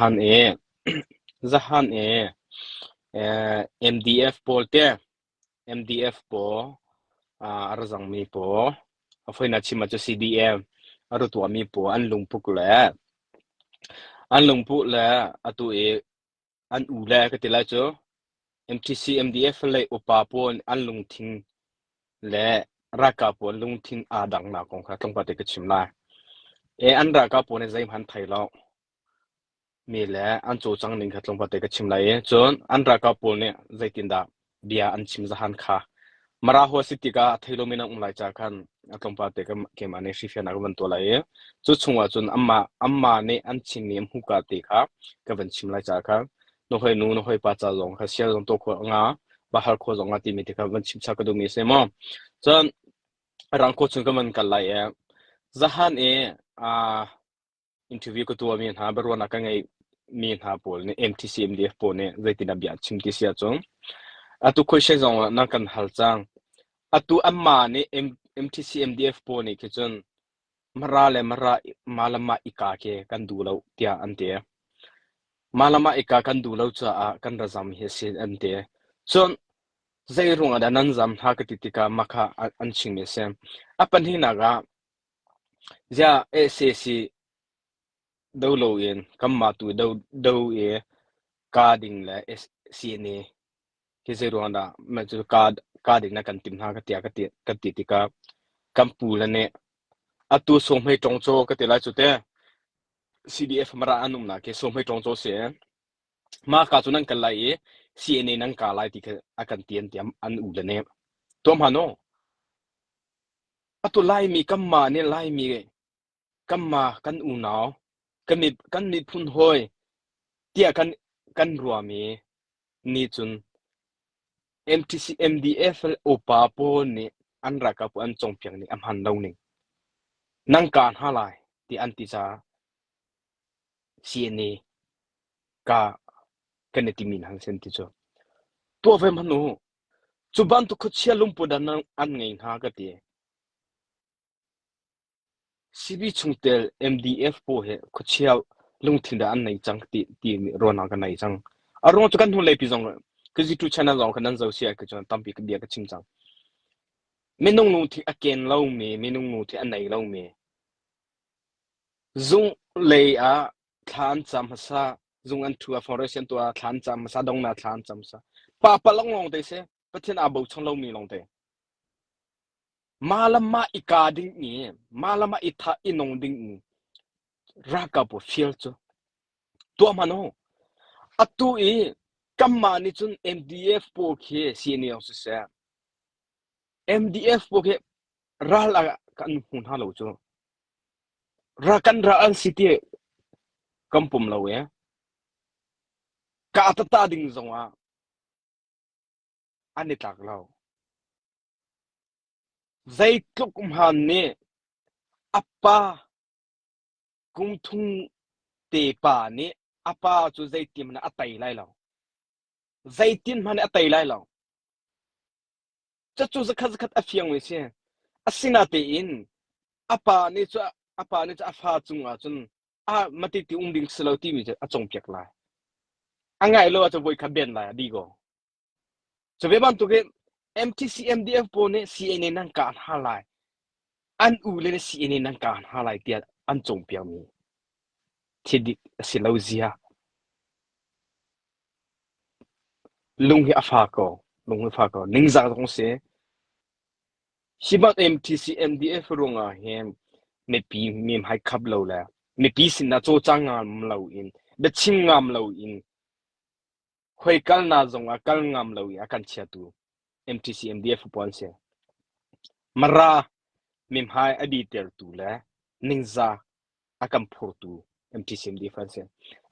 Zahan i zahan i MDF pawl te MDF pawl a ra zangmi pawl a foinak chim ahcun CDM a ra tuahmi pawl an lungput le an lungput le atu i an u le ka ti lai cu MTC MDF lei upa pawl an lungthin le ralkap pawl lungthin aa dangnak kong kha tlawmpal te ka chim lai. E an ralkap pawl nih zeihmanh thei lo mi le an cawlcang ning kha tlawmpal te ka chim lai i cun an ralkap pawl nih zeitindah bia an chim zahan kha Mara hua si tikah a thei lomi nan um lai ca khan a tlawmpal te keimah nih hrifiahnak ka van tuah lai i cu chungah cun anmah anmah nih an chimmi an hmuhka te kha ka van chim lai ca khan na hoi nu na hoi pa ca zong kha sial zong tuah khawh nga bahar khawh zong nga timi te kha van chim chak ka duhmi a si maw cun rang khawh chung ka van kal lai i zahan i aa interview ka tuahmi hna biaruahnak ka ngeihmi hna pawl nih MTC MDF pawl nih zeitindah bia an chim ti si ahcun atu question zong nan kan hal cang. Atu anmah nih MTC MDF pawl nih khi cun Mara le Mara mah le mah i ka khi kan duh lo tiah an ti. Mah le mah i ka kan duh lo caah kan ra zam hi a si an ti. Cun zei ruangah dah nan zam hna ka ti tikah mah kha an chimmi a si. A pahnihnak ah Ziah sac do loin kanmah tu do i kaa ding le CNA hi zeiruang dah mah cu kaa ding na kan timh hna ka tiah ka ti tikah kan pu le nih atu sawhmei ṭongcaw ka ti lai cu te CDF Mara an umnak khi sawhmei ṭongcaw si mah ka cu nan kal lai i CNA nan kaa lai ti kha a kan ti an ti an u le nih tuah hmanh u Atu Laimi kanmah nih Laimi kanmah kan unau kan miphun hawi tiah kan kan ruahmi nih cun MTC MDF upa pawl nih an ralkap an cawnpiak ning a hman lo ning nan kaa hna lai tiah an ti caah CNA ka kan i timi hna an ti cu. Tuah ve hmanh u. Cu bantuk khuachia lungput an an ngei hna ka ti. CB chungtel MDF pawl hi khuachia lungthin dah an nei cang ti ti ruahnak ka nei cang. A ruang cu kan hnulei pi zong KZ2 channel zong kan nan zo si ah cun tampi ka bia ka chim cang. Minung lungthin a ken lomi, minung lungthin a nei lomi zung lei ah thla an cam hmasa zung an thu a forest an tuah thla an cam hmasa dongna thla an cam hmasa pa pa long long te se pathian aa bochan lomi long te ma lam ma i ka ding ni ma lam i tha i nong ding ni raka po fial chu tuah man ho atu i kamma ni chun MDF po khi CNA si se MDF po khi ral a kan hmu hna lo chu Ra kan ra an si ti kan pom lo e. Ka tata ding zongah an i tlak lo. Zeitluk hman nih a pa kum thum te pa nih a pa cu zeitin hmanh a tei lai lo. Zeitin hmanh a tei lai lo. Cucu zakhat zakhat a fiangmi si. Asinatein a pa nih cu a pa nih cu a fa cungah cun a mati ti um ding si lo timi cu a congpiak lai. A ngai lo ahcun voi khat ben lai a di ko. Cu ve bantukin MTC MDF pawl nih CNA nan kah hna lai. An u le CNA nan kah hna lai tiah an congpiakmi thil dik a si lo zia. Lung hi a fa ko. Lung hi a fa ko. Ningzak zong si. Hi bak MTC MDF ruangah hin mipi mi hmai khap lo le mipi sinah cawlcang ngam lo in biachim ngam lo in hoi kalnak zongah kal ngam lo in a kan chiatu MTC MDF pawl an si. Mara mimhai a ditertu le ningza a kan phurtu MTC MDF an si.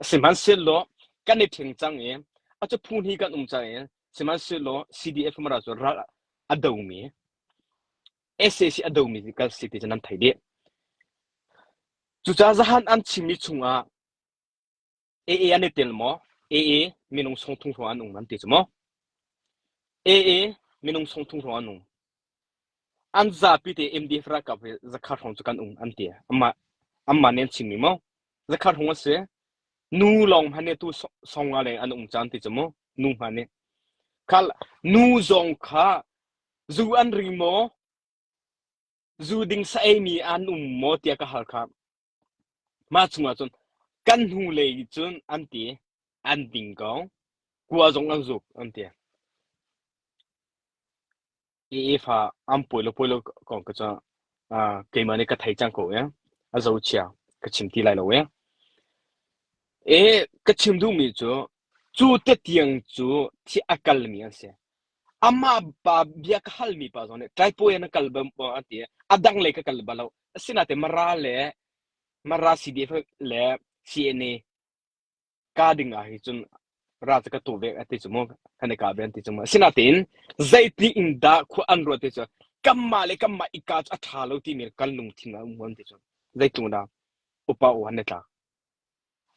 Sihmanhsehlaw kan i ṭhing cang i a cu phu hnih kan um cang i sihmanhsehlaw CDF Mara cu ral a domi SAC a domi kan si ti cu nan thei dih. Cucaah zahan an chimmi chungah AA an i tel maw? AA minung song thung hrawng an um an ti cu maw? AA minung song thung hrawng an um. An zapi te MDF ralkap hi zakhat hrawng cu kan um an ti. Amah amah nih an chimmi maw? Zakhat hrawng a si. Nu lawng hmanh nih tu song ah le an um caan ti cu mu nu hmanh nih. Khal nu zong kha zu an ri maw? Zu ding sa ei mi an um maw tiah ka hal kha. Mah chungah cun kan hnu lei cun an ti an ding ko. Kua zong an zuk an ti. I fa an puai lo puai lo kong ka cu keimah nih ka thei cang ko e. A zo chia ka chim ti lai lo e. E ka chim duhmi cu cu te tiang cu thi a kalmi an si. Amah pa bia ka halmi pa zong nih ṭaipuai na kal bal maw an ti. A dang lei ka kal bal lo. Asinain Mara le Mara CDF le CNA ka ding ah hi cun ra cu ka tu ve a ti cu mu kan i ka ve an ti cu mu. Asinain zeiti in dah khua an ruat ti cu kanmah le kanmah i ka cu a ṭha lo timi kan lungthin ah um an ti cu zeitluk dah upa u an i tlak.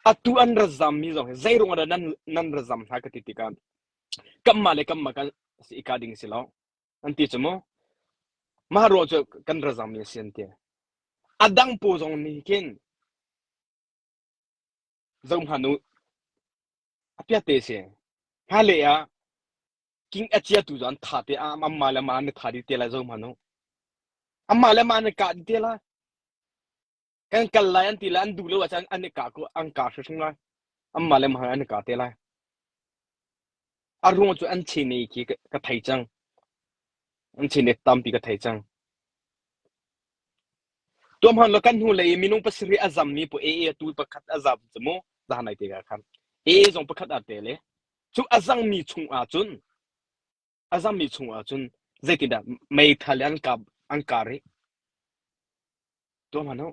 Atu an ra zammi zong hi zeiruang ah dah nan nan ra zam hna ka ti tikah kanmah le kanmah kan i ka ding si lo an ti cu mu. Mah ruang cu kan ra zammi a si an ti. A dang paw zong nih khin zoh hmanh u a piate si. Hmailei ah king a ciatu cu an tha te amah le mah an i tha dih te lai zoh hmanh u. Amah le mah an i kah dih te lai. Kan kal lai an ti le an duh lo ahcun an i kah ko an kah hrimhrim lai. Anmah le mah an i kah te lai. A ruang cu an chene khi ka thei cang. An chene tampi ka thei cang. Tuamhan lo kan hnu lei i minung pasarih a zammi pu AA tu pakhat a zam cu mu zahan ai te ka khan. AA zong pakhat a te le cu a zangmi chung ah cun a zammi chung ah cun zeitindah meithal an kap an kar i tuah hmanh u.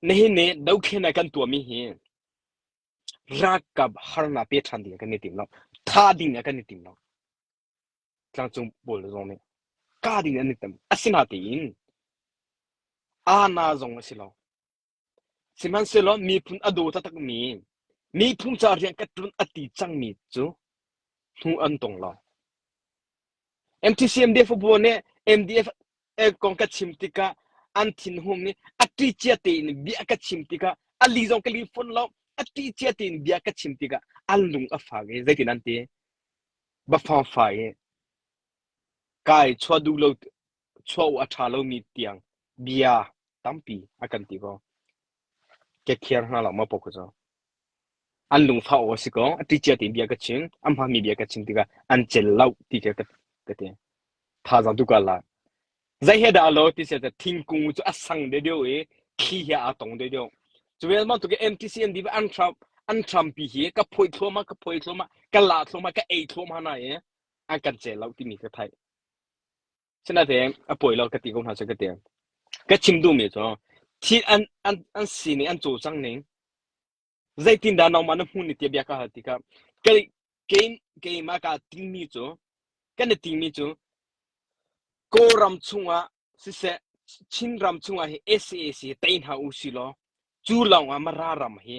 Nihin ni dothlen ah kan tuahmi hi ralkap harnak pe ṭhan ding ah kan i tim lo. Tha ding ah kan i tim lo. Tlangcung pawl zong nih ka ding an i tim. Asinain ana zong a si lo. Sihmanhsehlaw miphun a daw taktakmi, miphun ca rian ka ṭuan a ti cangmi cu hnu an tong lo. MTC MDF bu nih MDF kong ka chim tikah an thinhung i a ṭi cia tein bia ka chim tikah a li zong ka li fawn lo a ṭi cia tein bia ka chim tikah an lung a fak i zeitin an ti bafang fa i kai chuah duh lo chuah u a ṭha lomi tiang bia tampi a kan ti ko. Ka khiar hna lo ma pok cu. An lungfah aw a si ko. A ṭicia tein bia ka chim. A hmaanmi bia ka chim tikah an cel lo ti kha ka, ka ti. Thazaang tu ka la. Zei he dah lo ti sia thingkung cu a sang deuh i thli he aa tong deuh. Cu vel bantuk in MTCND an hram an hrampi hi ka phoi thluahmah ka phoi thluahmah ka la thluahmah ka ei thluahmah na i an kan cel lo timi ka theih. Sinain a pawi lo ka ti ko hna cu ka ti. Ka chim duhmi cu thil an an an sining an cawlcang ning zeitindah nangmah na hmuh ni tiah bia ka hal tikah kei kei keimah kaa tingmi cu kan i tingmi cu Kawlram chungah siseh Chinram chungah hi SAC hi tei hna u si law cu lawngah Mara ram hi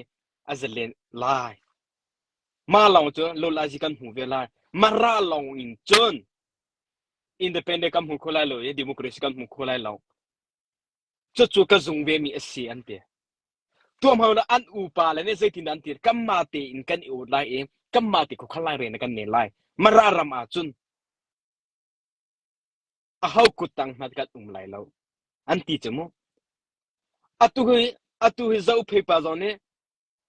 a zalen lai. Mah lawng cu lolazi kan hmu ve lai. Mara lawng in cun independent kan hmu kho lai lo i democracy kan hmu kho lai lo. Cucu ka zung ve mi a si an ti. Tuamho le an upa le nih zeitin an ti kanmah tein kan i ut lai i kanmah te khuakhan lai re na kan nen lai. Mara ram ah cun aho kuttang hmanh kan um lai lo an ti cu mu. Atu hi atu hi Zophei pa zong nih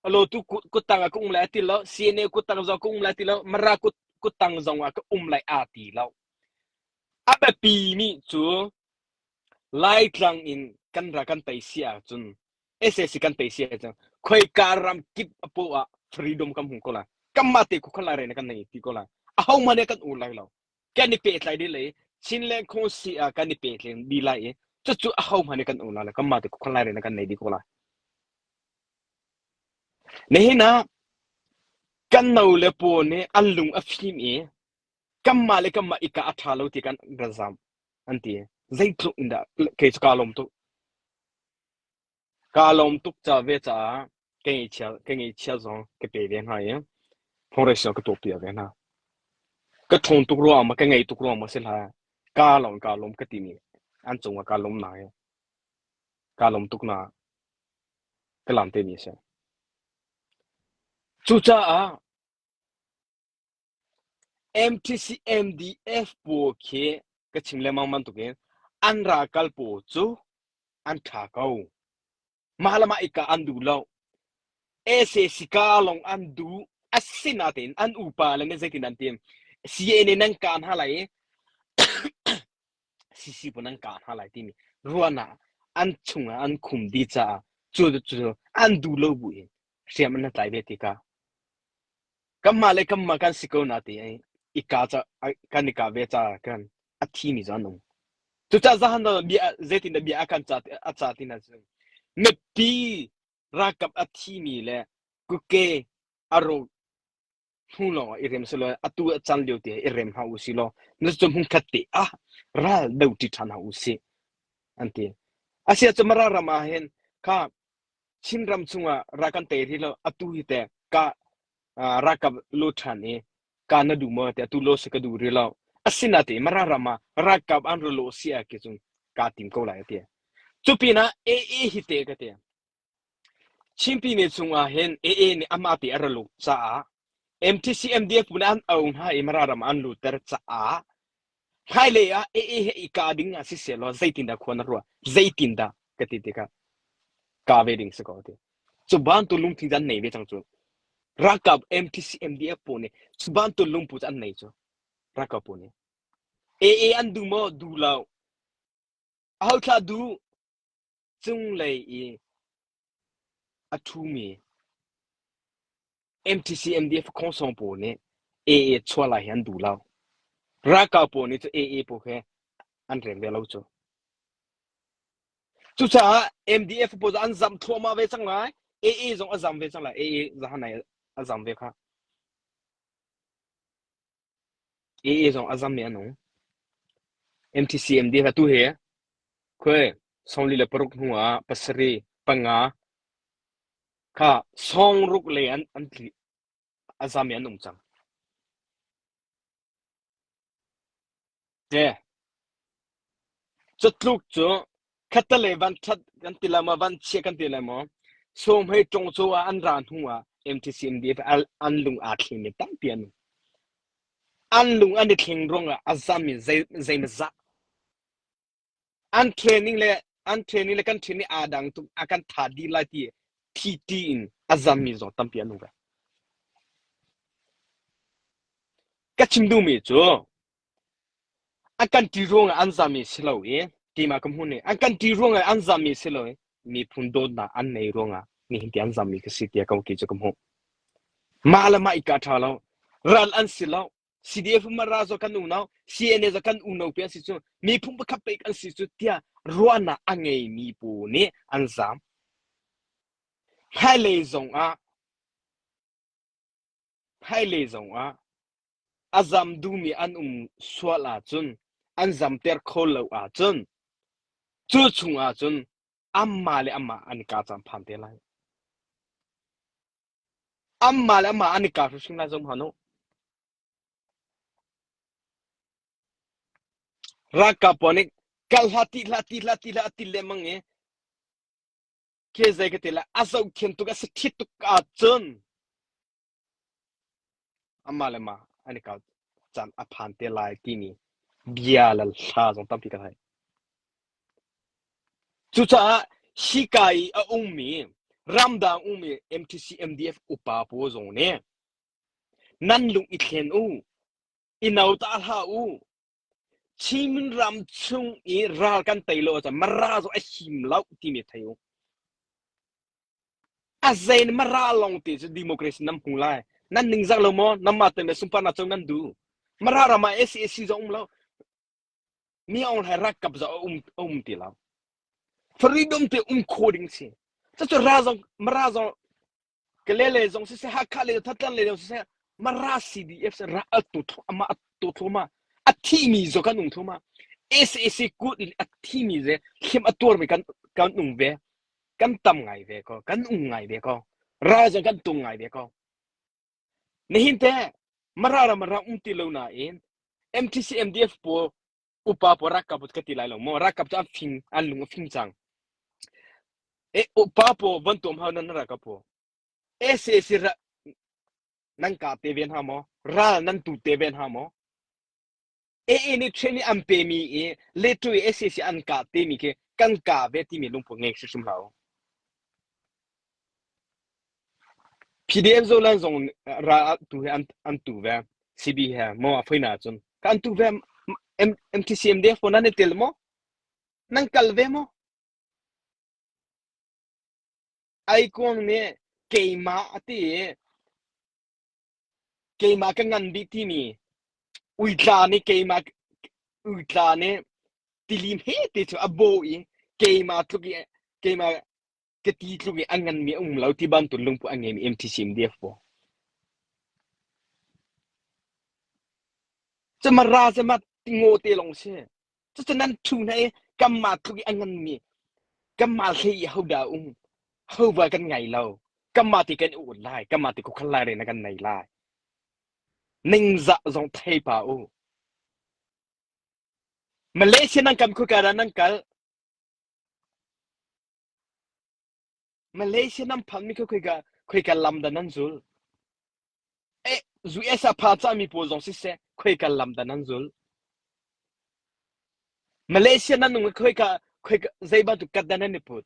Alotu kuttang ah ka um lai a ti lo, CNA kuttang zong ka um lai ti lo, Mara kut kuttang zong ah ka um lai aa ti lo. A biapi mi cu Laitlang in kan ra kan tei si ahcun SAC kan tei si ahcun khoika ram kip a poh ah freedom kan hmu ko lai. Kanmah te khuakhan lai re na kan nei ti ko lai. Ahohmanh nih kan ur lai lo. Kan i pehtlai dih lai Chinland Khawngsi ah kan i pehtlai dih lai i cucu ahohmanh nih kan ur lai lo. Kanmah te khuakhan lai re na kan nei dih ko lai. Nihin ah kan no le pawl nih an lung a fim i kanmah le kanmah i kah a ṭha lo ti kan kan zam an ti. Zeitluk in dah kei cu kaa lawm tuk. Kaa lawm tuk ca ve caah ka ngeihchia ka ngeihchia zong ka pe ve hna i fundraising ka tuahpiak ve hna. Ka ṭhawn tuk ruangah maw ka ngei tuk ruangah maw si hlah kaa lawm kaa lawm ka timi an cungah kaa lawmnak hi kaa lawm tuk na ka lam temi a si. Cucaah MTC MDF pawl khi ka chim lengmang bantukin an ralkal pawl cu an ṭha ko. Mah le mah i kah an duh lo. SAC ka lawng an duh. Asinain an upa le nih zeitin an ti? CA nih nan kah hna lai i CC pawl nan kah hna lai timi ruahnak an chungah an khum dih caah cu cu an duh lo bu in hriam an tlai ve tikah kanmah le kanmah kan si ko na ti i ka ca kan i ka ve ca kan a thi mi cu an um. Cucaah zahan bia zeitin dah bia a kan ca a ca ti na cu mipi ralkap a thi mi le kuke a rawk hnu lawng ah i rem selaw atu a can lio te i rem hna u si law na cu hmun khat te ah ral do ṭi ṭhan hna u sih an ti. Asia cu Mara ram ah hin kha Chinram chungah ral kan tei rih lo atu hi teh ka ralkap lu ṭhan i ka na duh maw tiah atu lo si ka duh rih lo. Asinain Mara ram ah ralkap an ra lawh si ah ki cun kaa tim ko lai a ti. Cu pinah AA hi te ka ti. Chin pyine chungah hin AA nih amah te a ra lut caah MTC MDF bu nih an auh hna i Mara ram ah an lutter caah hmailei ah AA he i kah ding ah siseh law zeitindah khua na ruah? Zeitindah ka ti tikah ka ve ding si ko ti. Cu bantuk lungthin cu an nei ve cang cu. Ralkap MTC MDF pawl nih cu bantuk lungput cu an nei cu. Ralkap pawl nih. AA an duh maw? Duh lo. Aho thlah duh? Cunglei i a ṭhumi MTC MDF khongsawng pawl nih AA chuah lai hi an duh lo. Ralkap pawl nih cu AA pawl he an rem ve lo cu. Cucaah MDF pawl cu an zam thluahmah ve cang lai. AA zong a zam ve cang lai. AA zahanai a zam ve kha. AA zong a zam i an um. MTC MDF atu hi khuai 46 hnu ah pasarih panga kha sawng ruk lei an an tli a zam i an um cang. Te Catluk cu khattelei van ṭhat kan ti lai maw, van chia kan ti lai maw, sawmhei ṭongcaw ah an ra hnu ah MTC MDF an lung aa thlengmi tampi an um. An lung an i thleng ruangah a zam in zei zeimawzah an training le an training le kan training aa dang tuk a kan tha dih lai ti TT in a zammi zong tampi an um ve. Ka chim duhmi cu A kan ṭih ruangah an zam i si lo i keimah ka hmun i an kan ṭih ruangah an zam i si lo i miphun dawtnak an nei ruangah nihin ti an zammi ka si tiah ka ki cu ka hmuh. Mah le mah i kah ṭha lo. Ral an si lo. CDF Mara zo kan unau, CNA zo kan unau pi an si cu miphun pakhat pek an si cu tiah ruahnak a ngeimi pawl nih an zam. Hmailei zongah hmailei zongah A zam duhmi an um sual ahcun, an zamter kho lo ahcun, cu chung ahcun amah le amah an i kah caan phan te lai. Amah le amah an i kah hrimhrim lai zum hlah u. Ralkap pawl nih kal hlah ti hlah ti hlah ti hlah a ti lengmang i khi zei ka ti lai a zohkhen tuk a si ṭhit tuk ahcun Amah le mah an i kau caan a phan te lai timi bia le hla zong tampi ka thei. Cucaah hika i a ummi ramdang ummi MTC MDF upa pawl zong nih nan lung i thlen u, i nauta hlah u. Chin ram chung i ral kan tei lo ahcun Mara zong a him lo timi thei u. A zein Mara lawng te cu democracy nan hmu lai. Nan ningzak lo maw? Nanmah te le sunparnak co nan duh. Mara ram ah SAC zong um lo. Mi Aung Hlaing ralkap zong a um, a um ti lo. Freedom te um kho ding si. Cucu ra zong Mara zong Kale le zong siseh Hakha le Thantlang le zong siseh Mara CDF se ra a tu thluahmah a tu thluahmah a thimi zong kan um thluahmah. SAC kut in a thimi ze hliam a tuarmi kan kan um ve. Kan tam ngai ve ko kan um ngai ve ko ral zong kan tung ngai ve ko nihin te mara ram ram um ti lo nain MTC MDF pawl upa pawl ralkap ka ti lai lo maw ralkap cu an fim an lung a fim cang e upa pawl van tuam hau nan ralkap pawl SAC ra. Nan kah te ve hna maw? Ral nan tu te ve hna maw? AA nih training an pemi i letu i SAC an kah timi khi kan kah ve timi lungput ngei hrimhrim hlah u. PDF Zoland zong ral tu he an tu ve. CB he maw a foina cun ka an tu ve MTC MDF pawl nan i tel maw? Nan kal ve maw? Aikuang nih keimah a ti i keimah ka ngan bik timi uitla nih keimah uitla nih tilim he te cu a bawh i keimah tluk i keimah ka ti tluk i a nganmi a um lo ti bantuk lungput a ngeimi MTC MDF pawl. Cuma ra cuma tingaw te lawng si. Cucu nan ṭhu hna i kanmah tluk i a nganmi kanmah hlei i hodah a um? Hoval kan ngei lo. Kanmah ti kan i ut lai. Kanmah ti khuakhal lai rian kan nei lai. Ningzah zong thei pa u. Malaysia nan kam khuka dah nan kal? Malaysia nan phanmi kha khoika khoika lam dah nan zul? Eh, US ah pha cahmi pawl zong siseh, khoika lam dah nan zul? Malaysia nan nung khoika khoika zei bantuk kat dah nan i put?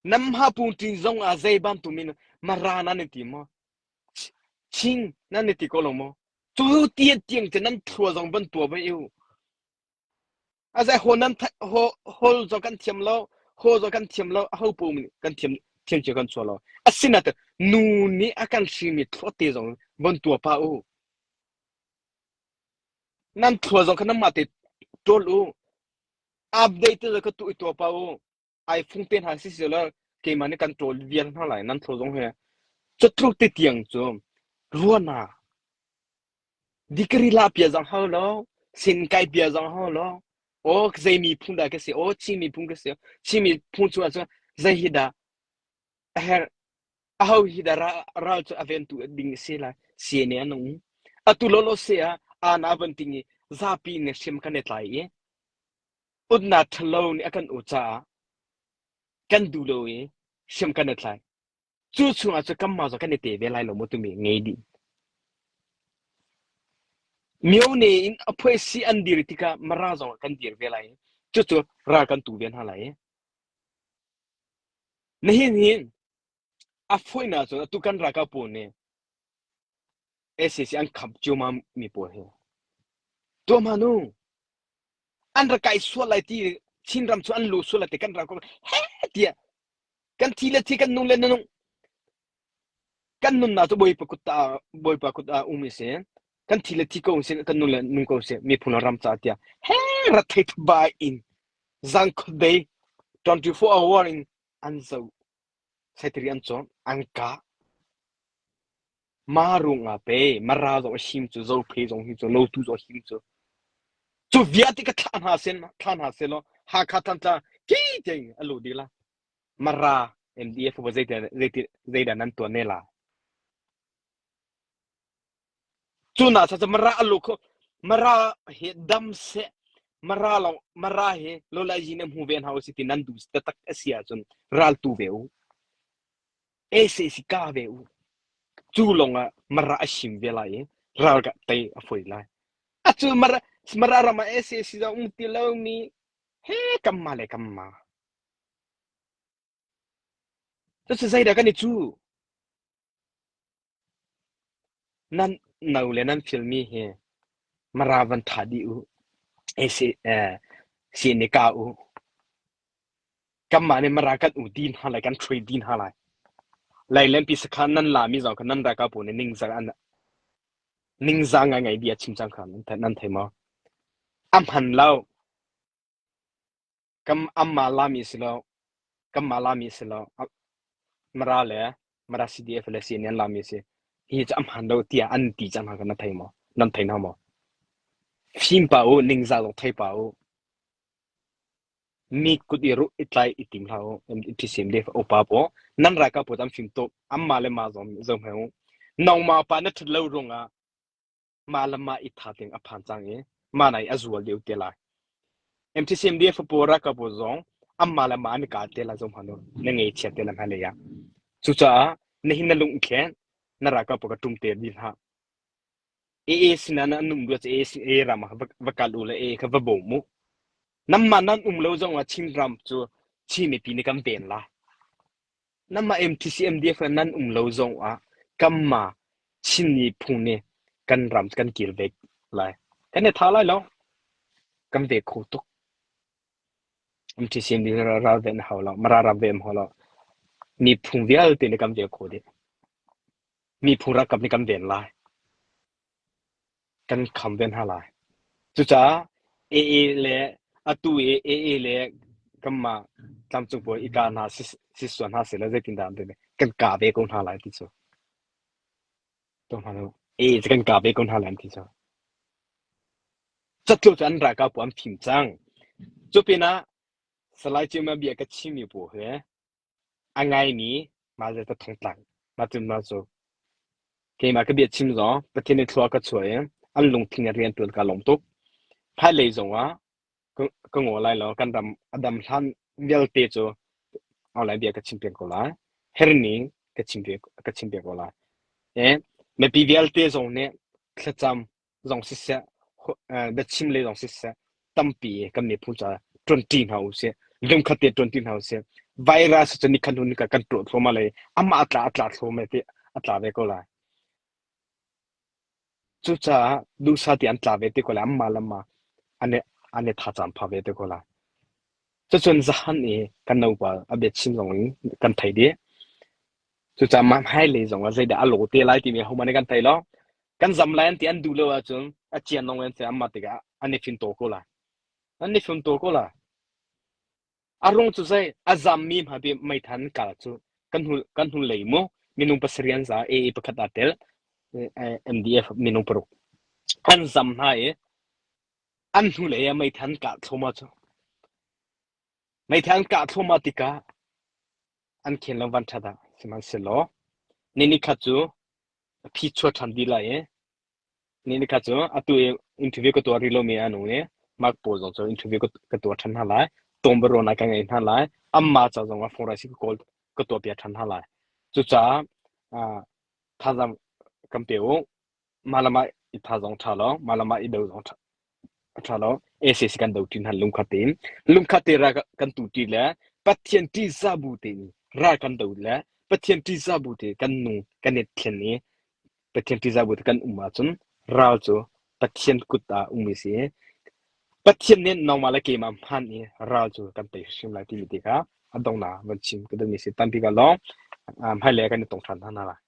Nam ha pung ṭin zong ah zei bantuk min mara nan i ti maw? Chin nan i ti ko lo maw? Cu tiang tiang cu nan thlua zong van tua ve u. A zai ho nan ho hol zong kan thiam lo, ho zong kan thiam lo, a ho po nih kan thiam thiam cio kan chuah lo. Asinain nu nih a kan hrimi thlua te zong von tua pa u. Nan thlua zong kha nanmah te ṭawl u. Update te zong kha tu i tua pa u. Ai fung te hna si si lo keimah nih kan ṭawl vial hna lai nan thlua zong he. Cutluk te tiang cu ruahnak Degree la bia zong hau lo, sin kai bia zong hau lo. Aw zei miphun dah ka si? Aw Chin miphun ka si. Chin miphun cu ahcun zei hi dah a herh? Aho hi dah ral cu a ventu ding a si lai? CNA an um. Atu lawlaw se ah ana van ting i zapi nih hrim kan i tlai i utnak ṭhalo nih a kan u caah kan duh lo i hriam kan i tlai. Cu chungah cu kanmah zong kan i te ve lai lo maw timi ngei dih. Myone in a phuaisi an dir tikah Mara zong kan dir ve lai i cucu ral kan tu ve hna lai. Nihin hin a fawinak cun atu kan ralkap pawl nih SAC an khamp ciammam mi pawl hi tuah hmanh u an rak kai sual lai ti Chinram cu an lu sual lai ti kan ralkap he tiah kan thi le thi kan nung le nung kan nunnak cu Bawipa kut ah Bawipa kut ah um i si kan thi le thi ko si kan nun le nung ko si miphun le ram ca tiah he rat thei bai in zang khuadei 24 hour in an zo saitiri an cawn an ka ma rung ah pe mara zong a him cu zo phe zong hi cu lo tu zong him cu cu vialte ka thlah hna sen thlah hna se law Hakha Thantlang ki tiang a lu dih la Mara MDF bu zeidah nan tuan ne la? Cu na sa Mara alu kho Mara hi dam seh Mara lo Mara hi lola yin hmu ve hna usi ti nan du taktak a si ahcun ral tu ve u. ACC ka ve u. Cu lawng ah Mara a him ve lai i ral ka tei a foi lai. Acu Mara Mara ram ah ACC zong um ti lo mi he kamma le kamma. Cucu zeidah kan i cuh? Nan no le nan filmi hi Mara van tha dih u. CNA ka u. Kanmah nih Mara kan u dih hna lai, kan hruai dih hna lai. Lailenpi sakhan nan lami zong kha nan ralkap pawl nih ningzak an ningzah ngaingai bia chim cang kha nan thei maw? A hman lo. Kam anmah lami si lo, kanmah lami si lo. Mara le Mara CDF le CNA an lami si. Hi cu a hmaan lo tiah an ti cang hna kha na thei maw? Nan thei hna maw? Fim pa u, ningzah zong thei pa u. Mi kut i ruh i tlai i tim hlah u. MTCMDF upa pawl nan ralkap pawl an fim tuk. Anmah le mah zong zoh hmanh u. Nangmah pa na ṭhat lo ruangah mah le mah i tha ding a phan cang i mah nai a zual deuh te lai. MTCMDF pawl ralkap pawl zong Anmah le anmah an i kah te lai zoh hmanh u. Na ngeichia te lai hmailei ah. Cucaah nihin na lung i thlen, na ralkap pawl kha ṭum te dih hlah. AA sinah nan um rua cu AA ram ah va kal u le AA kha va bawm u. Nanmah nan um lo zongah Chinram cu Chin mipi nih kan ven lai. Nanmah MTC MDF nan um lo zongah kanmah Chin miphun nih kan ram kan kir ve lai. Kan i tha lai lo. Kan ve kho tuk. MTC nih ral ven a hau lo. Mara ram ve hau lo. Miphun vialte nih kan ve kho dih. Miphun ralkap nih kan ven lai. Kan kham ve hna lai. Cucaah AA le atu i AA le kanmah tlangcung pawl i kah hna sisual hna sehlaw zeitindah an ti kan kah ve ko hna lai ti cu. AA cu kan kah ve ko hna lai an ti cu. Catlo cu an ralkap pawl an fim cang. Cu pinah Salai Cima bia ka chimmi pawl hi A ngaimi mah le thongtlak mah cu mah cu keimah ka biachim zong Pathian nih thlua ka chuah i an lungthin in rian ṭuan kaa lawm tuk. Hmailei zongah ka, ka ngaw lai lo. Kan ram a dam hlan vialte cu online bia ka chim peng ko lai. Herning ka chim ve, ka chim ve ko lai. E, mipi vialte zong nih thlacam zong siseh, biachim lei zong siseh, tampi kan miphun caah ṭuanṭi hna usih. Lungkhat te ṭuanṭi hna usih. Virus cu nikhat hnu nikhat kan ṭuah thluahmah lai. Amah a tla a tla thluahmah ti a tla ve ko lai. Cucaah duhsah ti an tla ve te ko lai. Anmah le anmah an i an i thazaang pha ve te ko lai. Cucun zahan i kan naupa a biachim zong in kan thei dih. Cucaah mah hmailei zong ah zeidah a law te lai timi ahohmanh nih kan thei lo. Kan zam lai an ti an duh lo ahcun a cian lawng an si anmah tikah an i fimtawl ko lai. An i fimtawl ko lai. A rung cu zei a zammi hma bi meithan kal cu kan hnu kan hnu lei mu minung pasarih an za AA pakhat aa tel MDF minung paruk an zam hna i an hnu lei ah meithan kah thluahmah cu meithan kah thluahmah tikah an khen lo van ṭhat ah sihmanhsehlaw ni nikhat cu a phi chuah ṭhan dih lai i ni nikhat cu atu i interview ka tuah rih lomi an um i Mark pawl zong cu interview ka tuah ṭhan hna lai. Tawngbarawna ka ngei hna lai. Anmah ca zong ah phone ka kawl ka tuahpiak ṭhan hna lai. Cucaah uh, thazaang kan pe u. Mah le mah i thazaang ṭha lo, mah le mah i do zong ṭha a ṭha lo. ACC kan do ṭi hna lungkhat tein. Lungkhat te ral kan tu ṭi le Pathian ṭihzah bu tein ral kan do le Pathian ṭihzah bu te kan nung kan i thlen i Pathian ṭihzah bu te kan um ahcun ral cu Pathian kut ah um i si. Pathian nih nangmah le keimah hman i ral cu kan tei hrim lai timi ti kha a donghnak van chim ka duhmi si. Tampi ka lawng. Hmailei ah kan i tong ṭhan hna lai.